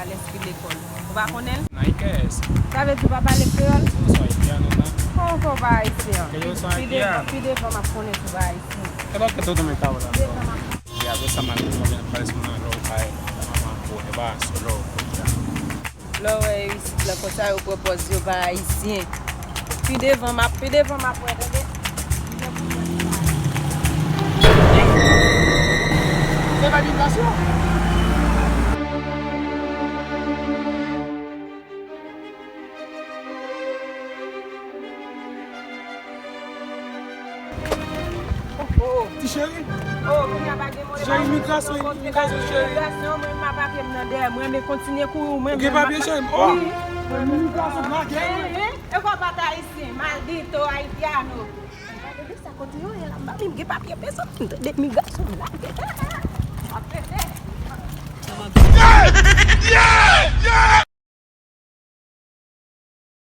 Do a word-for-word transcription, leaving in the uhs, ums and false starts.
Lespri lekòl. Ou pa konnen l? Nike. Sa vle di w pa pale kreyòl? Yo son haitiano, non? Kòman w pa ayisyen? Yo son haitiano. Pi devan, pi devan m ap konnen si w pa ayisyen. Kèlè ke todo me está hablando? Pi devan m ap... E apre sa, m al mwen vin pale sou nan lò, bay manman, bon, e pa solo, kote a. Lè w wè yo isit la konsa, yo pran pòz yo pa ayisyen. Pi devan m ap, pi devan m ap wè, tande. Se pa imigrasyon. Oh, oh. Ti cheri. Oh, kounye a pa gen mò. Ti cheri, imigrasyon, imigrasyon, cheri. Imigrasyon, mwen pa papye m nan dèyè. Mwen, men kontinye kouri, mwen. Ou gen papye, cheri? Oh, wi. Mwen, imigrasyon, lage, wi. Hein, hein. E kò pa ta isi, maldito haitiano. Sa kote yo ye la, m pa menm gen papye pèsòn, m tande migrasyon la. Ap pete.